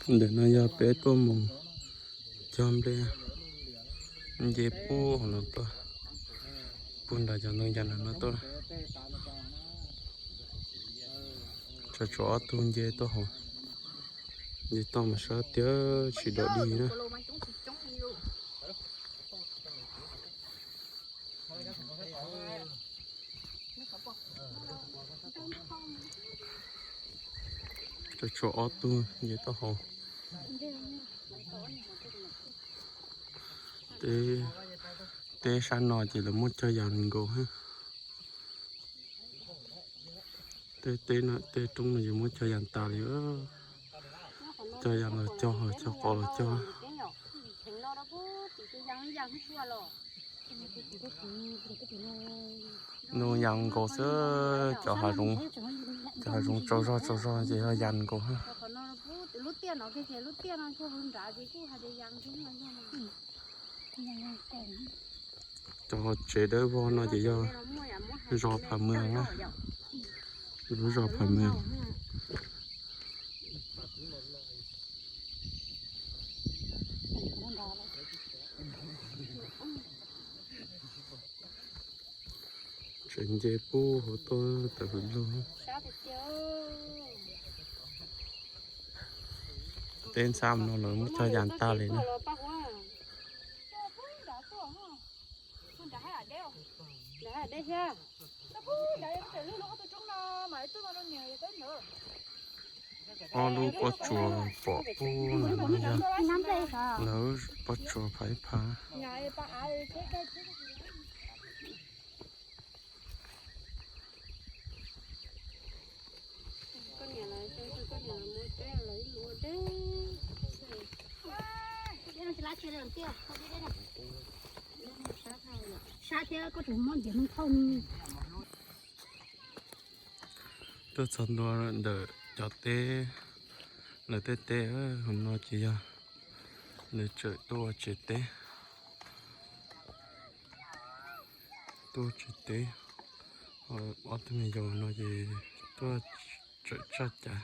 Ntawm no yog peb tuaj mus cog nplej, nce puag hauv no tuaj, puag nram cov ntoo yas no tuaj. Tshuav tshuav ob tug nce tuaj hauv, nce toj mas sab tiag tsis dog dig na. Tshuav tshuav ob tug nce toj hauv. Teb sab no ces lawv muaj cog yas nkaus. Tej teb no tej roob no ces muaj cog yas tas li. Cog yas los cog, cog qos los cog. Ntoo yas nkaus xwb, cov hav zoov, cov hav zoov tsaus zog tsaus zog ces yog yas nkaus. Cov tsev dawb vog no ces yog zos Pham Mwag na, lub zos Pham Mwag. Tseem nce puag hauv tuaj tawm hauv lug. Teb ntxhab no lawv muab cog yas tag li na. Ob lub pob tsuas pom puag ntawm no yog lawv pob tsuas phav ib phav. Tuaj txog ntua ntawm cov teb, lawv tej teb, hauv no ces yog lawv tseem tuaj ua tsev teb, tuaj ua tsev teb. Ob tug me nyuam no ces tuaj tseem tso cav.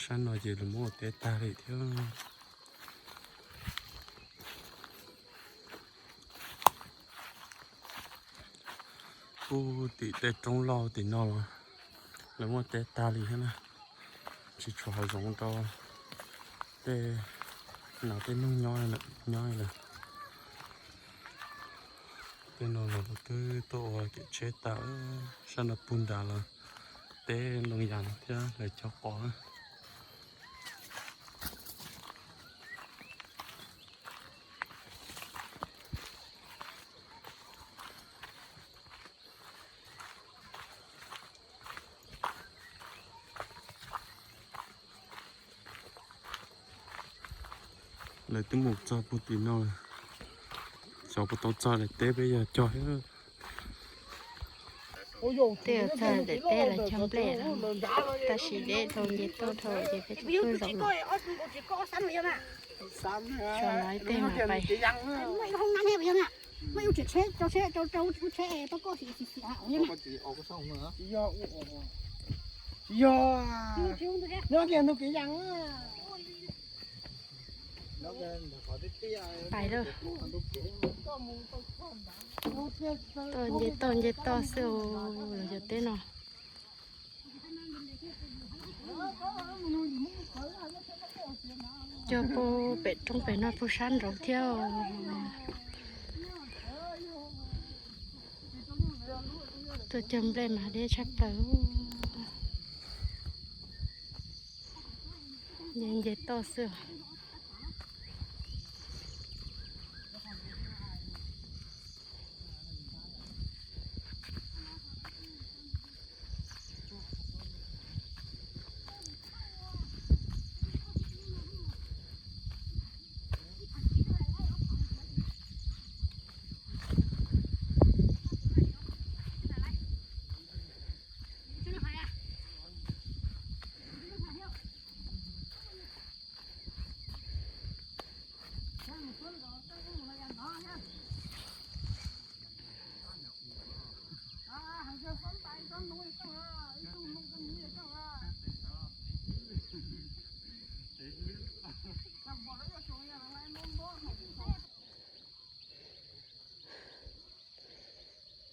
Sab no ces lawv muab ua teb tag li thiab. Puag tim tej roob loj tim no los lawv muab teb tag li thiab na, tsis tshuav hav zoov rau tej nas tej noog nyob li lawm. Tej no los twb tuaj ua kev tsheb tas, sab no puag nrad los teb ntoo yas thiab lawv cog qos. Lawv twb mus txog puag tim no, xyov puas tau txog daim teb peb yog cog thiab. Twb yuav txog daim teb lawv cog nplej lawm, tab sis deb dhau nce toj dhau ces peb tsis tuaj zaum lawm. Tso lawv tej mas pais. Pais lawm. Toj nce toj nce toj xwb os, lawv cov teb no. Cog puag pem roob pem no puag sab nraud thiab. Tuaj cog nplej mas deb tshaj plaws. Nce nce toj xwb.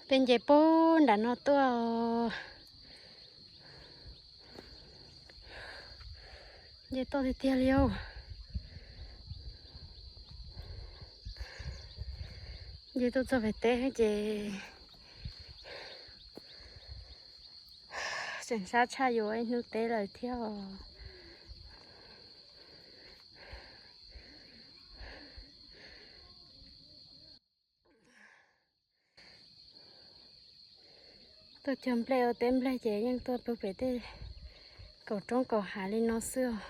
Peb nce puag nram no tuaj, nce toj tiag tiag li os. Nce tuaj txog pem teb ces tseem sab tshaj yuav ib hnub teb lawm thiab os. Tuaj cog nplej ua teb nplej ces yeej tuaj pem tej kaum roob kaum hav li no xwb os.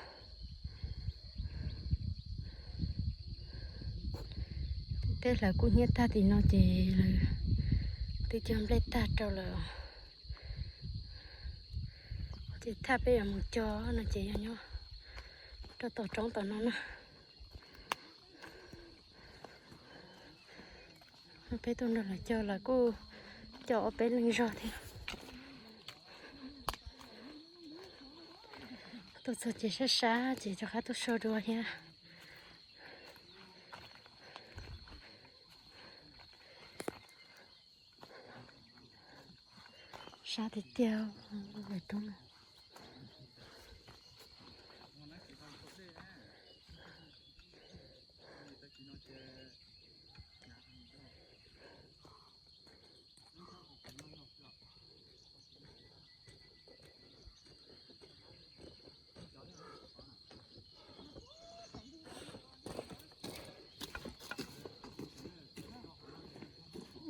Tej hlawv kub hnyiab tag tim no ces lawv twb cog nplej tag rau lawm. Ces thaj peb yuav mus cog no ces yog nyob rau tom roob tom no na. Peb tuaj nrog lawv cog, lawv kuj cog ob peb leeg zog thiab. Tuaj txog ces sab sab ces rov qab tuaj so dua thiab. Sab tiag tiag.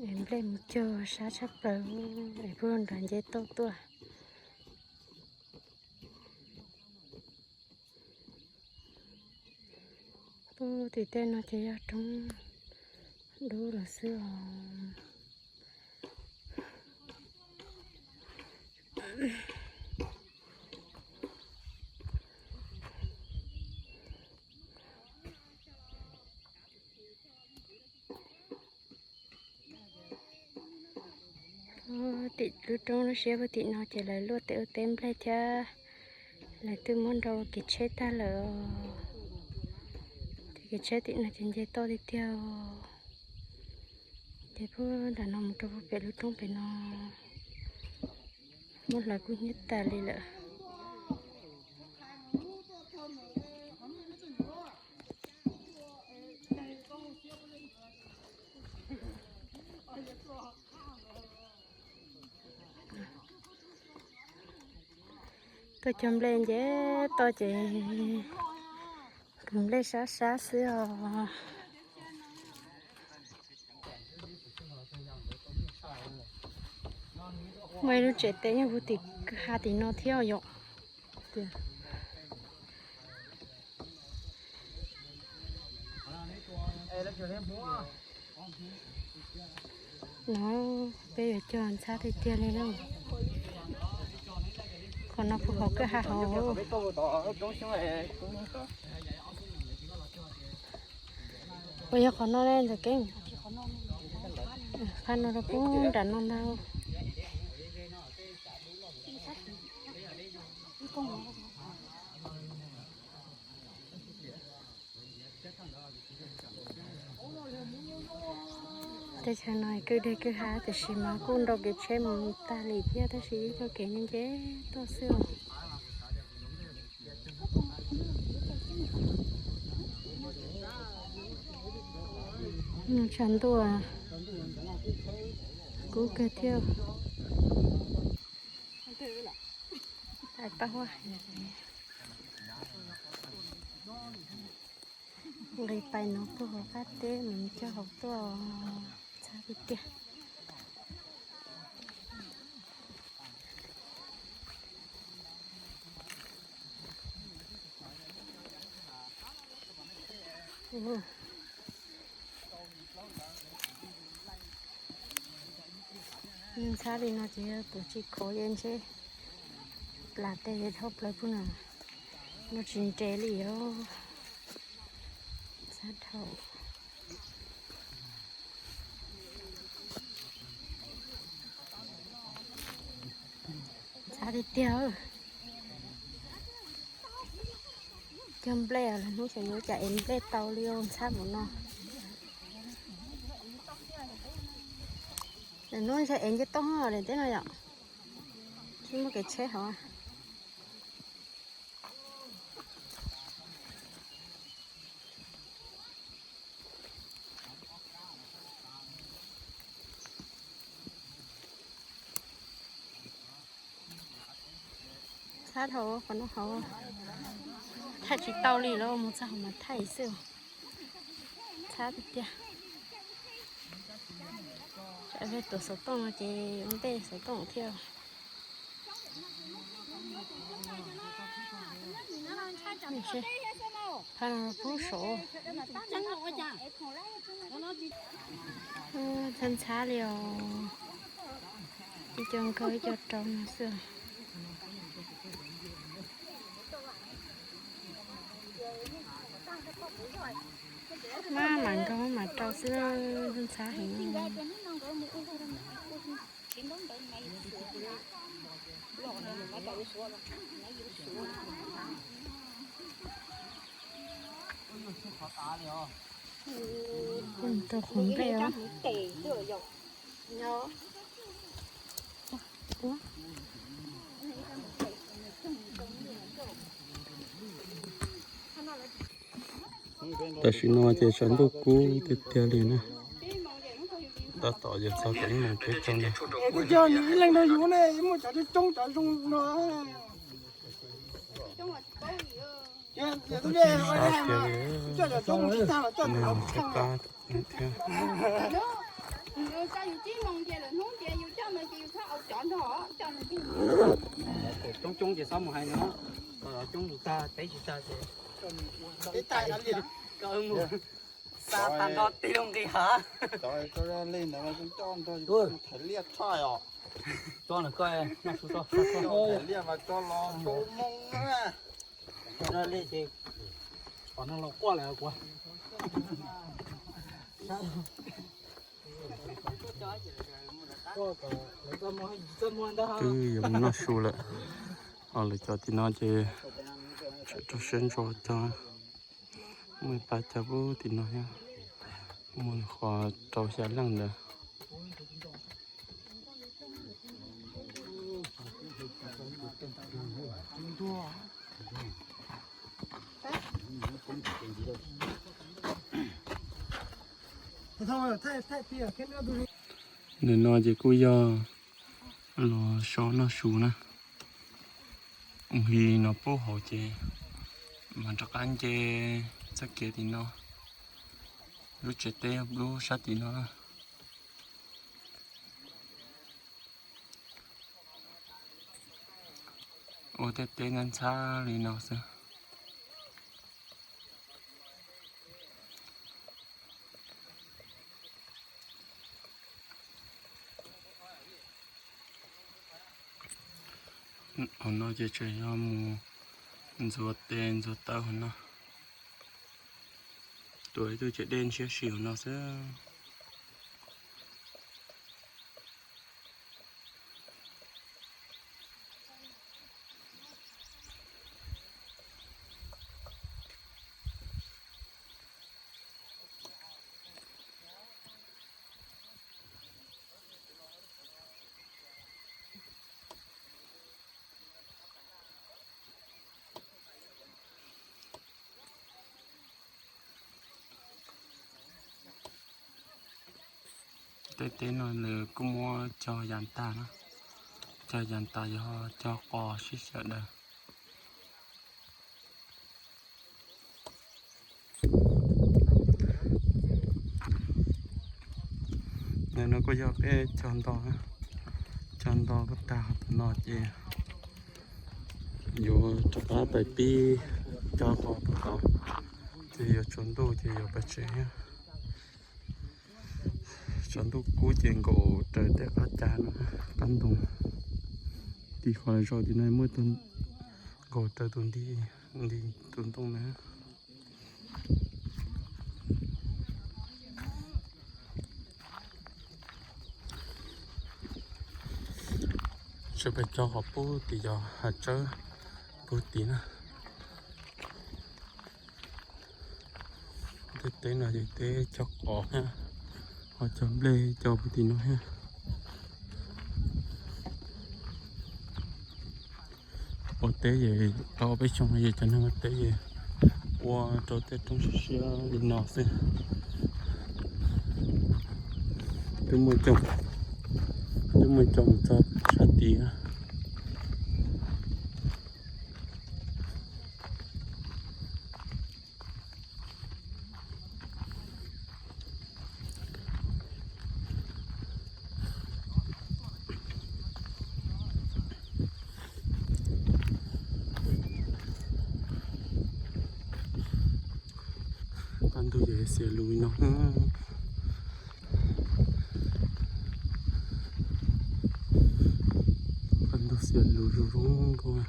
Es nplej mus cog sab tshaj plaws, es puag nram nce toj tuaj. Puag tim tej no ces yog roob dub lawm xwb os. Tim lub roob lub siab puag tim no ces lawv luaj teb ua teb nplej thiab, lawv twb muab nrau kev tsheb tag lawm. Ces kev tsheb tim no ces nce toj tiag tiag. Ces puag nram no mus rau puag pem lub roob pem no muab hlawv kub hnyiab tas li lawm. Tuaj cog nplej nce toj ces kwv nplej sab sab xwb os. Muaj ib lub tsev teb nyob puag tim kwj ha tim no thiab yom. No peb yuav cog ntxhab tiag tiag li na. Qhov no puag hauv kwj ha hauv. Puas yog qhov no ne ntxawm Keeb? Qhov no rau puag nram no ntag. Teb chaws no kwj deg kwj ha tiam sis mas kuj nrau kev tsheb mus tag li thiab tab sis ib co kev nce nce tuaj xwb os. Tshav ntuj kub kawg thiab. Nqis pais no puag hauv qab teb mus cog hauv tuaj, ntxhab tiag tiag. Ntxhab li no ces yog tus tsis khov li ntshe plas tej dhau plaws puag no, no tsis nres li os. Ntxhab dhau. Ntxhab tiag tiag. Cog nplej lawm hnub xyoo yuav cas es nplej tau li ntxhab mus no. Hnub ntshe ev nce toj daim teb no yom. Tsis muaj kev tsheb hov. Txhab dhau qhov no hauv, thaij tsis tau li lawm, mus txog hauv mas thaij xwb. Txhab tiag tiag. Tsam peb tuav xov tooj no ces ua ntej xov tooj thiab. Phab no pub saud. Ntxhab ntxhab li os. Ib co nkaug ib co rau no xwb. Maj mam nkaug maj mam rau xwb, ntxhab heev. Rau qhov nplej os. Tam sim no ces tshav ntuj kub tiag tiag li na. Tab tom yuav txog kaum ib moos peb caug no. Kuv cog nws ib leeg rau yus ne, muaj cov coob cov zoo no. Sab tiag li. Coob coob ces txhob mus hais no, coob mus tag teb tsis tag ces. Xa tag nrho tib lub nqi hav. Cov li ntawd coj nrog yus thaiv liaj tshaj os. Coj nws koj noj su toj. Thaiv liaj mas coj los rau moo na. Coj li ces qhov no los quaj lawm kuv. Twb yuav mus noj su lawm. Ho lawv cov tim no ces tseem rau siab ntso cog. Muaj ib pab cog pub tim no thiab. Muaj qhov rau xya leej ntawd. Nim no ces kuj yog los so noj su na. Mus hi no pub hauv ces mam rov qab nce txoj kev tim no. Lub tsev teb lub sab tim no na. Ua tej teb ntxhab ntxhab li no xwb. Hauv no ces tseem yog mus ntxuav tes ntxuav taw hauv no. Tuav ib tug tsev dej ntshiab si hauv no xwb. Tej teb no nws kuj muab cog yas tas na, cog yas tas yog cog qos sib sawv daws. Ntawm no kuj yog peb cog nto, cog nto kuj tag tom no ces yuav rov qab pais pib cog qos tom no, ces yuav tsaus ntuj ces yuav pais tsev thiab. Tshav ntuj kub ces nkaum raws tej qab cav no, qab ntoo. Tim qhov zaum tim no muaj nkaum raws tus nti, nti tus ntoo na. Tseem pais cog qhov pub tim cov hav tsawb puag tim na. Tej teb no ces teb cog qos thiab, ho cog nplej cog puag tim no thiab. Ua teb es tau peb xyoo no es cov neeg ua teb es ua rau tej roob siab siab li no xwb. Twb muaj coob, twb muaj coob mus txog sab tid. Qab ntuj ces xiav lus no. Qab ntuj xiav lus zoo zoo nkauj.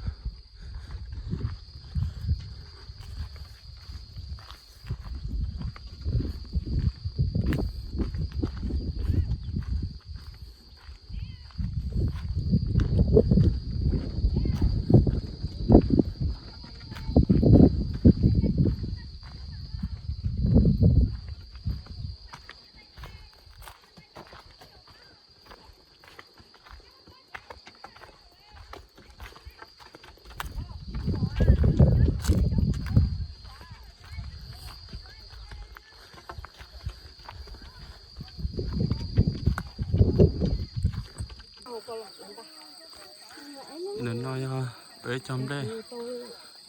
Ntawm no yog peb cog nplej,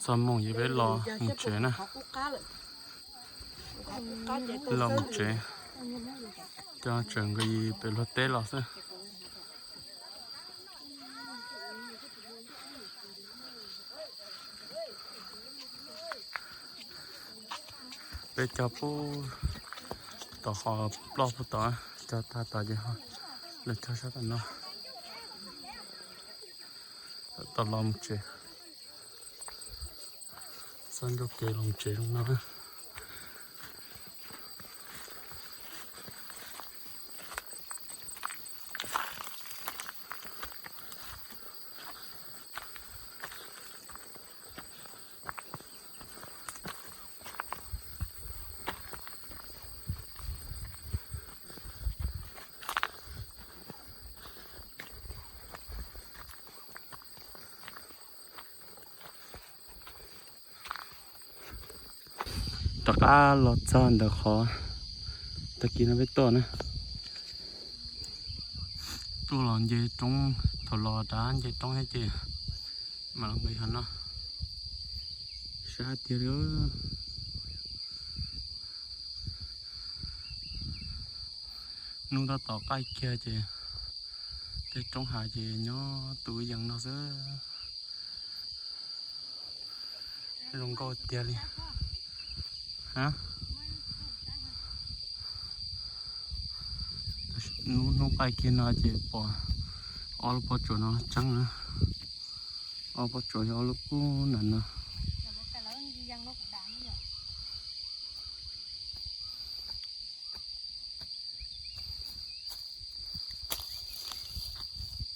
txog moos ces peb los mus tsev na. Los mus tsev, cov tseem nkaus pem luag teb los xwb. Peb cog pub tom qhov ploj pub tod, cog tag tod ces lawv cog sab tom no, tom los mus tsev. Txoj ncauj kev los tsev zoo no. Rov qab los txog ntawm qhov tag kis no peb tuaj na. Tuaj los nce roob, thaum los rov nce roob thiab ces mam los nqis qhov no. Sab tiag li. Hnub tab tom qaij kiag ces tej roob hav ces nyob tu yees no xwb. Zoo nkauj tiag li. Hnub, hnub qaij kiag no ces pom ob lub pob tsuas no tseeb na. Ob pob tsuas yog ob lub kub ntawm no.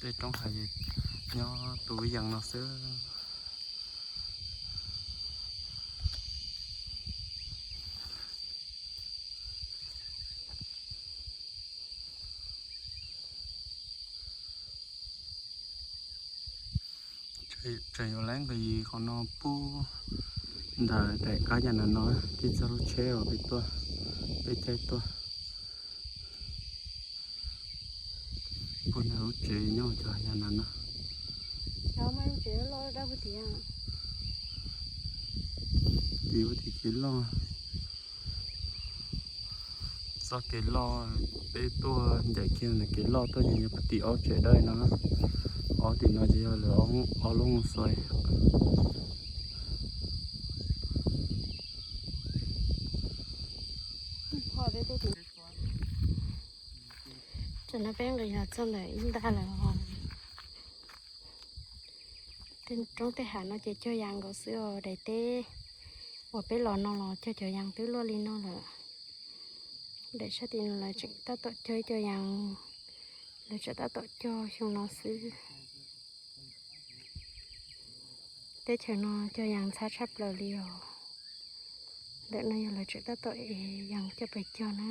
Tej roob hav nyob tu yees no xwb. Tseem yuav lab nqis qhov no pub ntawm daim qab yas na no thiaj txog lub tsheb uas peb tuaj, peb caij tuaj. Pub ntawm lub tsev nyob cov yas na no. Tim ua tim kev loj. Txoj kev loj, peb tuaj ncaim kiag ntawm kev loj tuaj ces yog peb tim ob tsev dawb no. Ob tim no ces yog lawv ob lub hoo xua. Tam no peb nqis los txog ntawm ib ntaj lawm. Tej roob tej hav no ces cog yas nkaus xwb os. Daim teb uas peb los no los cog cov yas twb luaj li no lawm. Daim sab tim no lawv tseem tab tom cog ib co yas, lawv tseem tab tom cog xyoo no xwb. Teb chaws no cog yas ntxhab tshaj plaws li os. Ntawm no yog lawv tseem tab tom ev yas coj pais cog na.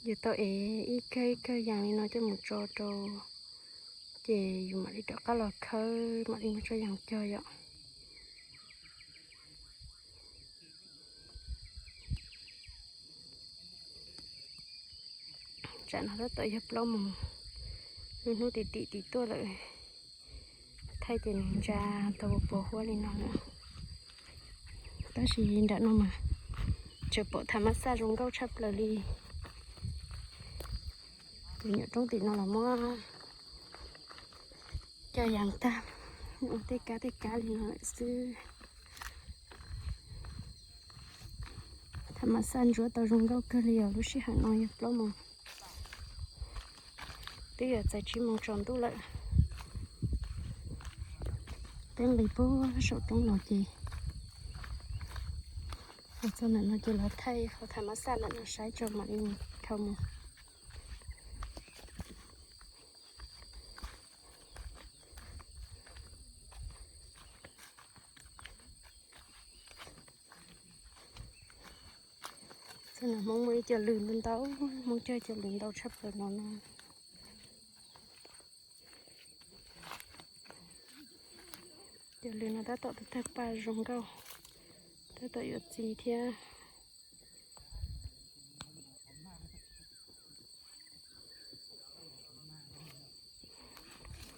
Yuav tau ev ib kawg ib kawg yas li no coj mus tso rau Ces yus mam li rov qab los khawb mam li muab tso yas cog yom. Tsam no tab tom yog plaub moos, lub hnub tim tim tim tuaj lawm, thaij ces nws ntsa tau puas huab li no lawm. Tab sis nram no mas tseem pom tham mas xaj zoo nkauj tshaj plaws li. Ces nyuam roob tim no los muab cog yas tag, ua tej kab tej kab li no lawm xwb. Tham mas xaj ntsuab tau zoo nkauj kawg li os. Lub sij hawm no yog plaub moos, twb yuav txais tsib moos tsaus ntuj lawm. Peb nqis puag saum roob no ces los txog ntawm no ces los thaij qhov tham mas xaj ntawm no saib tso mam li mus dhau mus. Txog no Hmoob muaj ib co lws ntau, Hmoob cog cov lws ntau tshaj plaws no na. Cov lws no tab tom tawg paj zoo nkauj, tab tom yuav txi thiab.